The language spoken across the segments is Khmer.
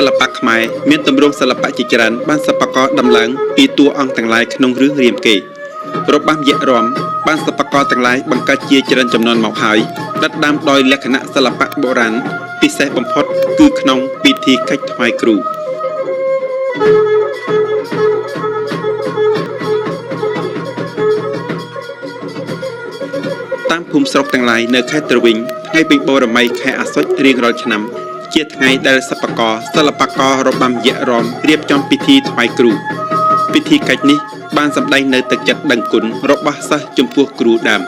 សិល្បៈខ្មែរមានទម្រង់សិល្បៈជាច្រើនបានសិប្បករដំឡើងពីតួអង្គទាំងឡាយក្នុងរឿងរាមកេរ្តិ៍របាំយក្សរាំបានសិប្បករទាំងឡាយបង្កើតជាច្រើនចំនួនមកហើយដិតដាមដោយលក្ខណៈសិល្បៈបុរាណពិសេសបំផុតគឺក្នុងពិធីកិច្ចថ្វាយគ្រូតាមភូមិស្រុកទាំងឡាយនៅខេត្តទ្រវិញថ្ងៃពេញបូរមីខែអាសត់រៀងរាល់ឆ្នាំជាថ្ងៃដែលសិប្បករសិល្បកររបាំយក្សរាំរៀបចំពិធីថ្វាយគ្រូពិធីកិច្ចនេះបានសម្ដែងនៅទឹកចិត្តដឹងគុណរបស់សិស្សចំពោះគ្រូដើម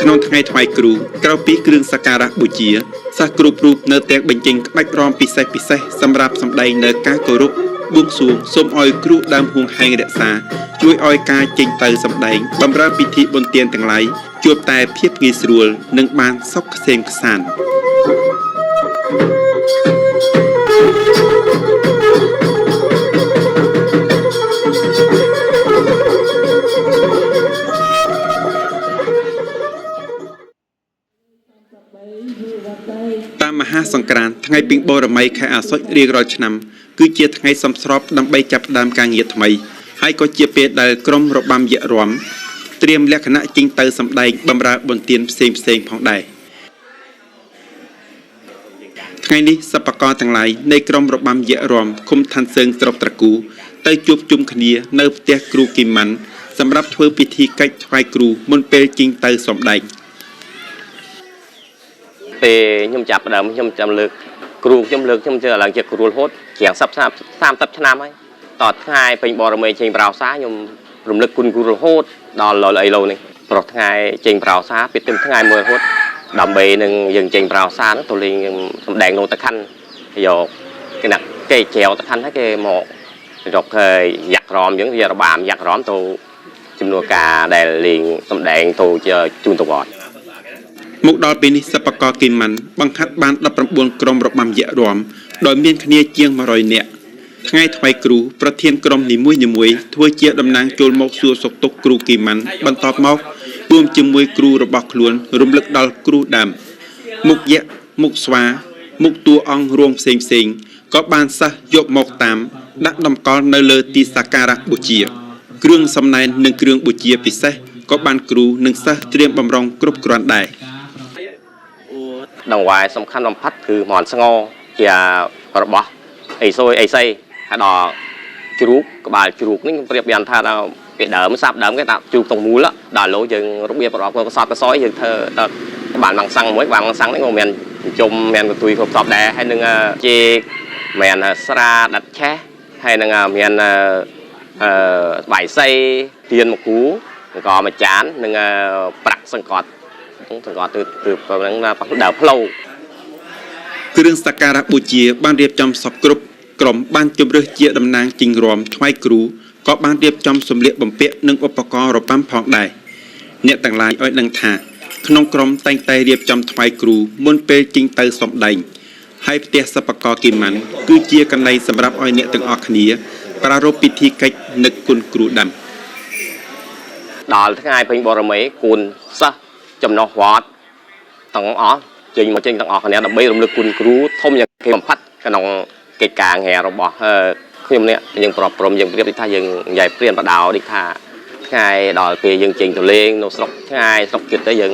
ក្នុងថ្ងៃថ្វាយគ្រូក្រៅពីគ្រឿងសក្ការៈបូជាសិស្សគ្រប់រូបនៅទាំងបញ្ចេញក្បាច់រាំពិសេសពិសេសសម្រាប់សម្ដែងនៅការគោរពបួងសួងសូមឲ្យគ្រូដើមហួងហែងរក្សាជួយឲ្យការចេញទៅសម្ដែងបម្រើពិធីបុណ្យទានទាំងឡាយជួបតែភាពងាយស្រួលនិងបានសុខក្សេមក្សាន្តតាមមហាសង្ក្រាន្តថ្ងៃពេញបូរមីខែអាសត់រៀងរាល់ឆ្នាំគឺជាថ្ងៃសមស្របដើម្បីចាប់ផ្ដើមការងារថ្មីហើយក៏ជាពេលដែលក្រុមរបាំយក្សរាំត្រៀមលក្ខណៈចេញទៅសម្ដែងបម្រើបុណ្យទានផ្សេងផ្សេងផងដែរថ្ងៃនេះសិប្បករទាំងឡាយនៃក្រុមរបាំយក្សរាំឃុំឋានសើងស្រុកត្រកូទៅជួបជុំគ្នានៅផ្ទះគ្រូគីម៉ាន់សម្រាប់ធ្វើពិធីកិច្ចថ្វាយគ្រូមុនពេលចេញទៅសម្ដែងពេលខ្ញុំចាប់ដើមខ្ញុំចាំលើកគ្រូខ្ញុំលើកខ្ញុំជឿឡើងជាគ្រូរហូតជាង30ឆ្នាំហើយតថ្ងៃពេញបរមីចេញប្រោសាខ្ញុំរំលឹកគុណគ្រូរហូតដល់លអីឡូនេះប្រុសថ្ងៃចេញប្រោសាពីទឹមថ្ងៃមួយរហូតដើម្បីនឹងយើងចេញប្រោសានោះទៅលេងសម្ដែងនោះតខណ្ឌយកគេណាគេជ្រាវតខណ្ឌហើយគេមករកយ៉ាក់ក្រមអញ្ចឹងវារបាមយ៉ាក់ក្រមទៅចំនួនការដែលលេងសម្ដែងទៅជាជូនទៅវត្តមកដល់ពេលនេះសិប្បករគីម៉ាន់បង្ហាត់បាន19ក្រុមរបាំយក្សរាំដោយមានគ្នាជាង100នាក់ថ្ងៃថ្វាយគ្រូប្រធានក្រុមនីមួយៗធ្វើជាតំណាងចូលមកសួរសុខទុក្ខគ្រូគីម៉ាន់បន្ទាប់មករួមជាមួយគ្រូរបស់ខ្លួនរំលឹកដល់គ្រូដើមមុខយក្សមុខស្វាមុខតួអង្គរួមផ្សេងផ្សេងក៏បានសិស្សយកមកតាមដាក់តម្កល់នៅលើទីសក្ការៈបូជាគ្រឿងសំណែននិងគ្រឿងបូជាពិសេសក៏បានគ្រូនិងសិស្សត្រៀមបំរុងគ្រប់គ្រាន់ដែរដង្វាយសំខាន់បំផុតគឺមន់ស្ងជារបស់អីសូយអីសីហើយដល់ជ្រូកក្បាលជ្រូកនេះខ្ញុំប្រៀបបានថាដល់គេដើមសាប់ដើមគេថាជ្រូកតុងមូលដល់លោយើងរបៀបរបស់កសតកសយយើងធ្វើដល់ក្បាលម៉ាំងសាំងមួយក្បាលម៉ាំងសាំងនេះក៏មានជុំមានកន្ទុយគ្រប់សពដែរហើយនឹងជាមានស្រាដាត់ឆេះហើយនឹងមានបាយសីទៀនមកគូអង្គមួយចាននឹងប្រាក់សង្កត់សង្កត់ទៅហ្នឹងដើរផ្លូវគ្រឿងសក្ការៈបូជាបានរៀបចំសពគ្រប់ក្រុមបានជម្រើសជាតំណាងជីងរាំថ្វាយគ្រូក៏បានរៀបចំសម្លៀកបំពាក់និងឧបករណ៍របាំផងដែរអ្នកទាំងឡាយឲ្យដឹងថាក្នុងក្រុមតែងតែរៀបចំថ្វាយគ្រូមុនពេលចេញទៅសម្ដែងហើយផ្ទះសិប្បករគីម៉ាន់គឺជាកន្លែងសម្រាប់ឲ្យអ្នកទាំងអស់គ្នាប្រារព្ធពិធីកិច្ចនឹកគុណគ្រូដាំដល់ថ្ងៃពេញបរមីគុណសិស្សចំណោះវត្តទាំងអស់ចេញមកចេញទាំងអស់គ្នាដើម្បីរំលឹកគុណគ្រូធំយ៉ាងគេបំផុតក្នុងកិច្ចការងាររបស់ខ្ញុំនេះយើងប្រព្រំយើងប្រៀបដូចថាយើងនិយាយព្រានបដៅដូចថាថ្ងៃដល់ពេលយើងចេញទៅលេងនៅស្រុកថ្ងៃស្រុកទៀតទៅយើង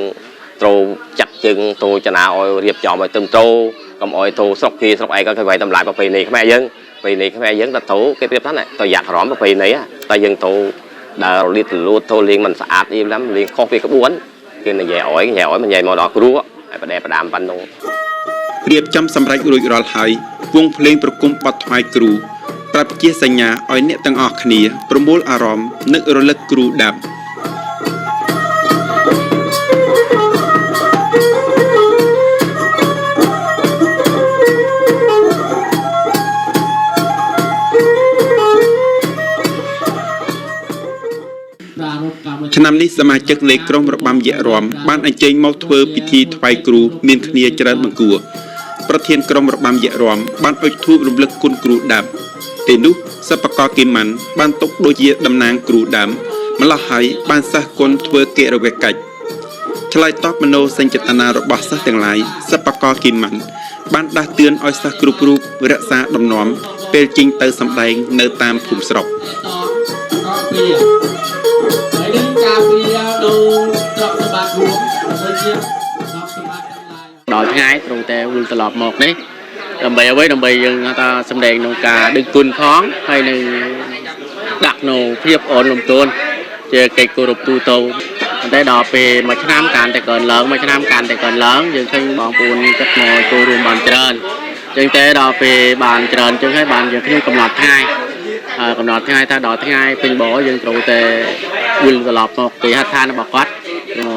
ត្រូវចាត់ជើងទៅចនាឲ្យរៀបចំឲ្យត្រឹមត្រូវកុំឲ្យទៅស្រុកគេស្រុកឯងក៏គេវាយតម្លៃប្រពៃណីខ្មែរយើងប្រពៃណីខ្មែរយើងទៅទៅគេប្រៀបថាទៅយ៉ាក់ក្រមប្រពៃណីតែយើងទៅដើររលីតលូតទៅលេងមិនស្អាតអីឡាំលេងខុសពីក្បួនគេនិយាយអោយនិយាយអោយមិននិយាយមកដល់គ្រូហើយបដិបដាមប៉ុណ្ណឹងរៀបចំសម្រេចរួចរាល់ហើយវងភ្លេងប្រគំបទថ្វាយគ្រូប្រាប់ជាសញ្ញាឲ្យអ្នកទាំងអស់គ្នាប្រមូលអារម្មណ៍នឹករលឹកគ្រូដាំឆ្នាំនេះសមាជិកនៃក្រុមរបាំយក្សរាំបានអញ្ជើញមកធ្វើពិធីថ្វាយគ្រូមានគ្នាច្រើនបង្គួរប្រធានក្រុមរបាំយក្សរាំបានអុជធូបរំលឹកគុណគ្រូដាំពេលនោះសិប្បករគីម៉ាន់បានទុកដូចជាតំណាងគ្រូដាំម្ល៉េះហើយបានសិស្សគុណធ្វើកិរវកិច្ច ឆ្លើយតបមនោសញ្ចេតនារបស់សិស្សទាំងឡាយសិប្បករគីម៉ាន់បានដាស់តឿនឲ្យសិស្សគ្រប់រូបរក្សាដំណំពេលចេញទៅសម្ដែងនៅតាមភូមិស្រុក ហើយនឹងការពារនៅទ្រព្យសម្បត្តិរួមដូចជាទ្រព្យសម្បត្តិទាំងឡាយ ដល់ថ្ងៃត្រូវតែវិលត្រឡប់មកនេះដើម្បីអ្វីដើម្បីយើងថាសម្ដែងក្នុងការដឹកគុណផងហើយនឹងដាក់នៅភាពអនលំទោនជាកិច្ចគោរពទូទៅប៉ុន្តែដល់ពេលមួយឆ្នាំកាន់តែកើនឡើងមួយឆ្នាំកាន់តែកើនឡើងយើងឃើញបងប្អូនចិត្តមកចូលរួមបានច្រើនចឹងតែដល់ពេលបានច្រើនចឹងហើយបានយើងខ្ញុំកំណត់ថ្ងៃកំណត់ថ្ងៃថាដល់ថ្ងៃពេញបយើងត្រូវតែវិលត្រឡប់មកគេហដ្ឋានរបស់គាត់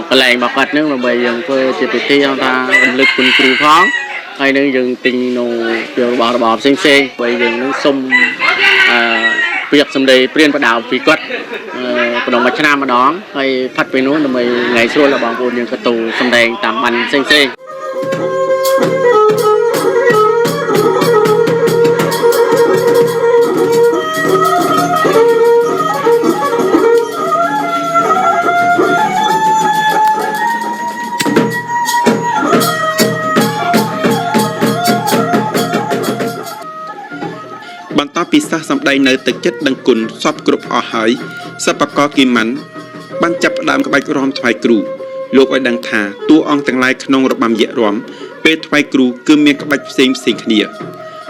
កន្លែងរបស់គាត់នឹងដើម្បីយើងធ្វើជាពិធីថារំលឹកគុណគ្រូផងហើយនឹងយើងទិញនៅជារបស់របរផ្សេងផ្សេងព្រោះយើងនឹងសុំអឺពាក្យសម្ដីព្រានបដៅពីគាត់ក្នុងមួយឆ្នាំម្ដងហើយផាត់ពេលនោះដើម្បីថ្ងៃស្រួលដល់បងប្អូនយើងក៏ទៅសម្ដែងតាមបានផ្សេងផ្សេង បន្ទាប់ពីសិស្សសម្ដែងនៅទឹកចិត្តដឹងគុណសពគ្រប់អស់ហើយសិប្បករគីម៉ាន់បានចាប់ផ្ដើមក្បាច់រាំថ្វាយគ្រូលោកឲ្យដឹងថាតួអង្គទាំងឡាយក្នុងរបាំយក្សរាំពេលថ្វាយគ្រូគឺមានក្បាច់ផ្សេងផ្សេងគ្នា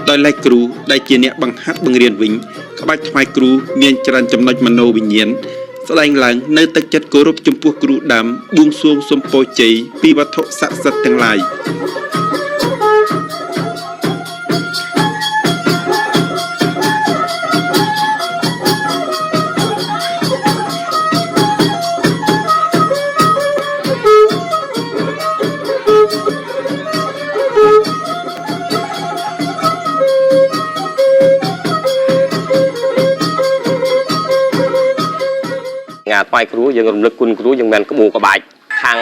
ដោយឡែកគ្រូដែលជាអ្នកបង្ហាត់បង្រៀនវិញក្បាច់ថ្វាយគ្រូមានច្រើនចំណុចមនោវិញ្ញាណស្ដែងឡើងនៅទឹកចិត្តគោរពចំពោះគ្រូដើមបួងសួងសុំពរជ័យពីវត្ថុស័ក្តិសិទ្ធិទាំងឡាយ ងាថ្វាយគ្រូយើងរំលឹកគុណគ្រូយើងមានក្បួនក្បាច់ខាង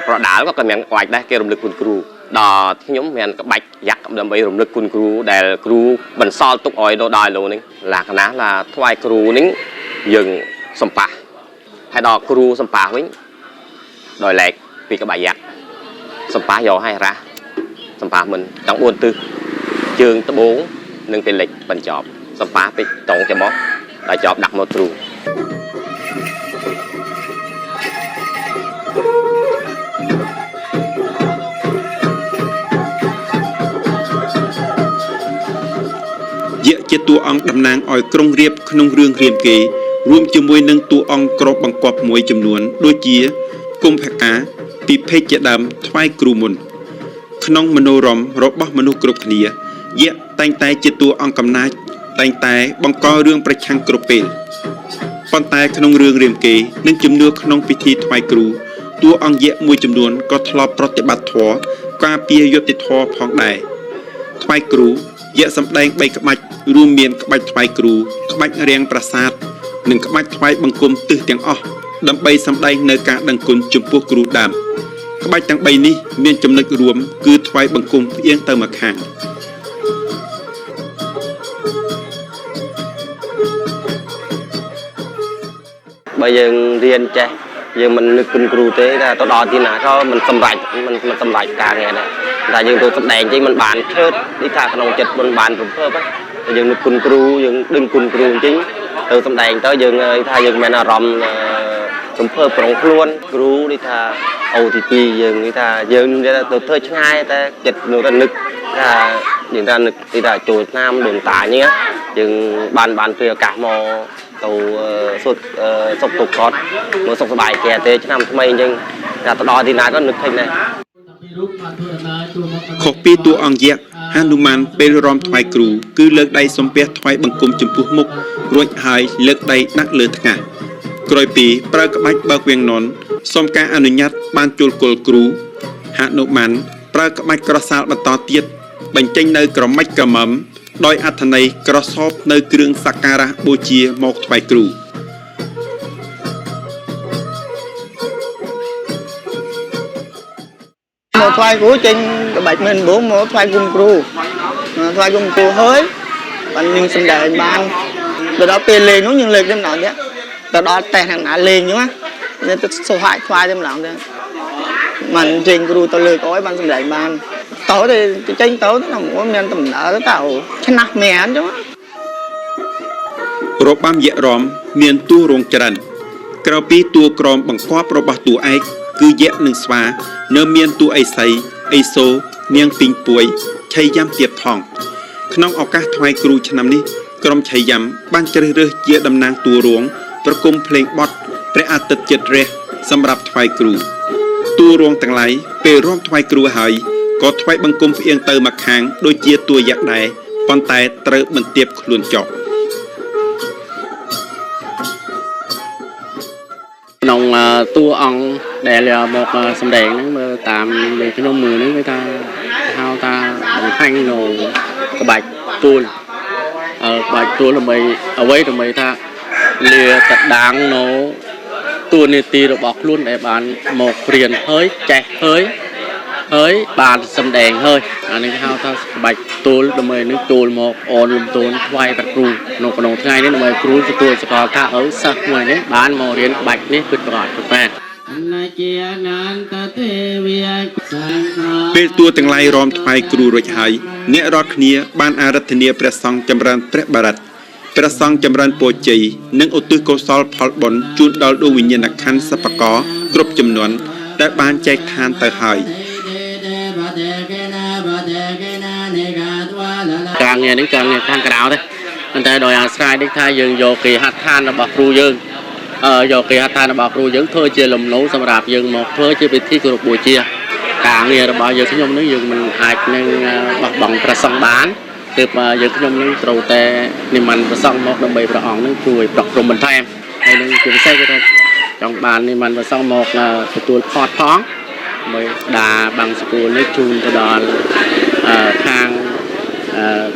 ប្រដាល់ក៏មានក្បាច់ដែរគេរំលឹកគុណគ្រូដល់ខ្ញុំមានក្បាច់យ៉ាក់ដើម្បីរំលឹកគុណគ្រូដែលគ្រូបន្សល់ទុកឲ្យដល់លោកនេះលក្ខណៈថាថ្វាយគ្រូនេះយើងសំប៉ះហើយដល់គ្រូសំប៉ះវិញដោយឡែកពីក្បាច់យ៉ាក់សំប៉ះយកឲ្យរះសំប៉ះមិនទាំង4ទិសជើងត្បូងនិងពេលលិចបញ្ចប់សំប៉ះពេចតងច្បោះដល់ចប់ដាក់មកទ្រូ យក្សជាតួអង្គតំណាងឲ្យក្រុងរាពណ៍ក្នុងរឿងរាមកេរ្តិ៍រួមជាមួយនឹងតួអង្គក្របបង្គាប់មួយចំនួនដូចជាកុម្ភកាពិភេកជាដើមថ្វាយគ្រូមុនក្នុងមនោរម្យរបស់មនុស្សគ្រប់គ្នាយក្សតែងតែជាតួអង្គកំណាចតែងតែបង្ករឿងប្រឆាំងគ្រប់ពេលប៉ុន្តែក្នុងរឿងរាមកេរ្តិ៍និងជំនឿក្នុងពិធីថ្វាយគ្រូតួអង្គយក្សមួយចំនួនក៏ធ្លាប់ប្រតិបត្តិធម៌ការពារយុត្តិធម៌ផងដែរថ្វាយគ្រូយក្សសម្ដែង3ក្បាច់រួមមានក្បាច់ថ្វាយគ្រូក្បាច់រាំងប្រាសាទនិងក្បាច់ថ្វាយបង្គំទិសទាំងអស់ដើម្បីសម្ដែងនៅការដឹងគុណចំពោះគ្រូដើមក្បាច់ទាំង3នេះមានចំណុចរួមគឺថ្វាយបង្គំផ្អៀងទៅម្ខាង បើយើងរៀនចេះយើងមិននឹកគុណគ្រូទេតែទៅដល់ទីណាក៏មិនសម្រេចមិនសម្រេចការងារដែរតែយើងទៅសម្ដែងចេញមិនបានឈើនេះថាក្នុងចិត្តមិនបានរំភើបតែយើងនឹកគុណគ្រូយើងដឹងគុណគ្រូអញ្ចឹងទៅសម្ដែងទៅយើងថាយើងមានអារម្មណ៍រំភើបក្នុងខ្លួនគ្រូនេះថាអូទី2យើងនេះថាយើងទៅធ្វើឆ្ងាយតែចិត្តនៅតែនឹកថាយើងថានឹកទីថាចូលឆ្នាំដូនតាអញ្ចឹងយើងបានពេលឱកាសមកទៅសុខទុក្ខគាត់មកសុខសប្បាយគេទេឆ្នាំថ្មីអញ្ចឹងតែទៅដល់ទីណាក៏នឹកឃើញដែរ ខុសពីតួអង្គយក្សហនុមានពេលរាំថ្វាយគ្រូគឺលើកដៃសំពះថ្វាយបង្គំចំពោះមុខរួចហើយលើកដៃដាក់លើថ្ងាសក្រោយពីប្រើក្បាច់បើកវៀងននសូមការអនុញ្ញាតបានជួលគល់គ្រូហនុមានប្រើក្បាច់ក្រសាលបន្តទៀតបញ្ចេញនៅក្រមិចក្រមុំដោយអត្ថន័យក្រសោបនៅគ្រឿងសក្ការៈបូជាមកថ្វាយគ្រូ មកថ្វាយគ្រូចេញក្បាច់មិនបងមកថ្វាយគុំគ្រូថ្វាយគុំគ្រូហើយបានយើងសម្ដែងបានដល់ពេលលេងនោះយើងលេងតែម្ដងទៀតទៅដល់តេស្តណាលេងអញ្ចឹងណាទៅសុហាយថ្វាយតែម្ដងទៀត បានចេញគ្រូទៅលើកអោយបានសម្ដែងបានតោទៅចេញទៅណាមួយមានដំណើរទៅឆ្នះមែនអញ្ចឹង របាំយក្សរំមានតួរោងច្រើនក្រៅពីតួក្រមបង្គាប់របស់តួឯកគឺយក្សនិងស្វា នៅមានតួអេសីអេសូនាងពីងពួយឆៃយ៉ាំទៀតផង ក្នុងឱកាសថ្វាយគ្រូឆ្នាំនេះក្រុមឆៃយ៉ាំបានជ្រើសរើសជាតំណាងតួរង ប្រគំភ្លេងបទព្រះអាទិត្យចិត្តរះសម្រាប់ថ្វាយគ្រូតួរងទាំងឡាយពេលរាំថ្វាយគ្រូហើយក៏ថ្វាយបង្គំផ្អៀងទៅមកខាងដូចជាតួយក្សដែរប៉ុន្តែត្រូវបន្ទាបខ្លួនចុះ ក្នុងតួអង្គដែលមកសម្ដែងហ្នឹងមើលតាមលើខ្ញុំមើលហ្នឹងគឺថាហៅថាបង្ហាញនៅក្បាច់ទួលក្បាច់ទួលដើម្បីអ្វីដើម្បីថាលាតដាងនៅតួនាទីរបស់ខ្លួនដែលបានមករៀនហើយចេះហើយហើយបានសម្ដែងហើយអានេះគេហៅថាក្បាច់ទួលដើម្បីនឹងទួលមកអូនលំទោនថ្វាយព្រះគ្រូនៅក្នុងថ្ងៃនេះដើម្បីគ្រូទទួលស្គាល់ថាសិស្សមួយនេះបានមករៀនក្បាច់នេះពិតប្រាកដមែន ពេលតួទាំងឡាយរាំថ្វាយគ្រូរួចហើយអ្នករាល់គ្នាបានអារាធនាព្រះសង្ឃចម្រើនព្រះបារិតព្រះសង្ឃចម្រើនពរជ័យនិងឧទ្ទិសកុសលផលបុណ្យជូនដល់ដួងវិញ្ញាណក្ខន្ធសិប្បករគ្រប់ចំនួនដែលបានចែកឋានទៅហើយ ការងារនេះការងារខាងក្រៅទេប៉ុន្តែដោយអាស្រ័យនេះថាយើងយកគេហដ្ឋានរបស់គ្រូយើងយកគេហដ្ឋានរបស់គ្រូយើងធ្វើជាលំនៅសម្រាប់យើងមកធ្វើជាពិធីគោរពបូជាការងាររបស់យើងខ្ញុំនឹងយើងមិនអាចនឹងបោះបង់ព្រះសង្ឃបានទើបយើងខ្ញុំនឹងត្រូវតែនិមន្តព្រះសង្ឃមកដើម្បីព្រះអង្គនឹងជួយប្រកព្រំបន្ថែមហើយនឹងជាពិសេសគឺថាចង់បាននិមន្តព្រះសង្ឃមកទទួលផតផងដើម្បីដាបាំងសកលនេះជូនទៅដល់ខាង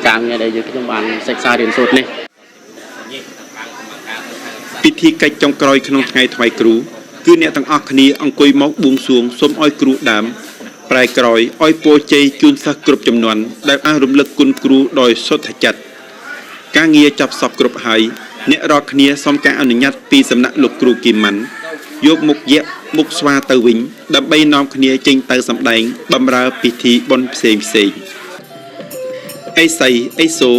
ការងារដែលយើងខ្ញុំបានសិក្សារៀនសូត្រនេះ ពិធីកិច្ចចុងក្រោយក្នុងថ្ងៃថ្វាយគ្រូគឺអ្នកទាំងអស់គ្នាអង្គុយមកបួងសួងសូមឲ្យគ្រូដើមប្រែក្រោយឲ្យពរជ័យជូនសិស្សគ្រប់ចំនួនដែលបានរំលឹកគុណគ្រូដោយសុទ្ធចិត្តការងារចប់សពគ្រប់ហើយអ្នករាល់គ្នាសូមការអនុញ្ញាតពីសំណាក់លោកគ្រូគីម៉ាន់យកមុខយក្សមុខស្វាទៅវិញដើម្បីនាំគ្នាចេញទៅសម្ដែងបម្រើពិធីបុណ្យផ្សេងផ្សេងអេសីអេសូ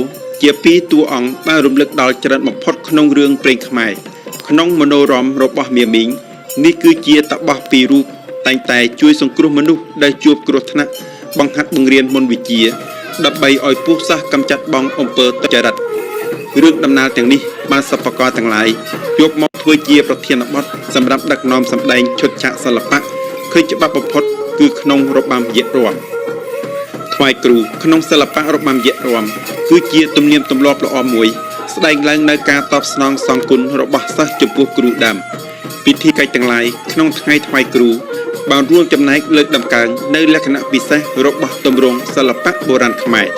ជាពីរតួអង្គបានរំលឹកដល់ច្រើនបំផុតក្នុងរឿងព្រេងខ្មែរក្នុងមនោរម្យរបស់មាមីងនេះគឺជាតបោះពីររូបតែងតែជួយសង្គ្រោះមនុស្សដែលជួបគ្រោះថ្នាក់បង្ហាត់បង្រៀនមន្តវិជ្ជាដើម្បីឲ្យពួកសិស្សកម្ចាត់បងអំពើទុច្ចរិតរឿងដំណើរទាំងនេះបានសិប្បករទាំងឡាយយកមកធ្វើជាប្រធានបទសម្រាប់ដឹកនាំសម្ដែងឈុតឆាកសិល្បៈឃើញច្បាប់បំផុតគឺក្នុងរបាំយក្សរាំថ្វាយគ្រូក្នុងសិល្បៈរបាំយក្សរាំគឺជាទំនៀមទម្លាប់ល្អមួយស្ដែងឡើងនៅការតបស្នងសងគុណរបស់សិស្សចំពោះគ្រូដើមពិធីកិច្ចទាំងឡាយក្នុងថ្ងៃថ្វាយគ្រូបានរួមចំណែកលើកតម្កើងនៅលក្ខណៈពិសេសរបស់ទម្រង់សិល្បៈបុរាណខ្មែរ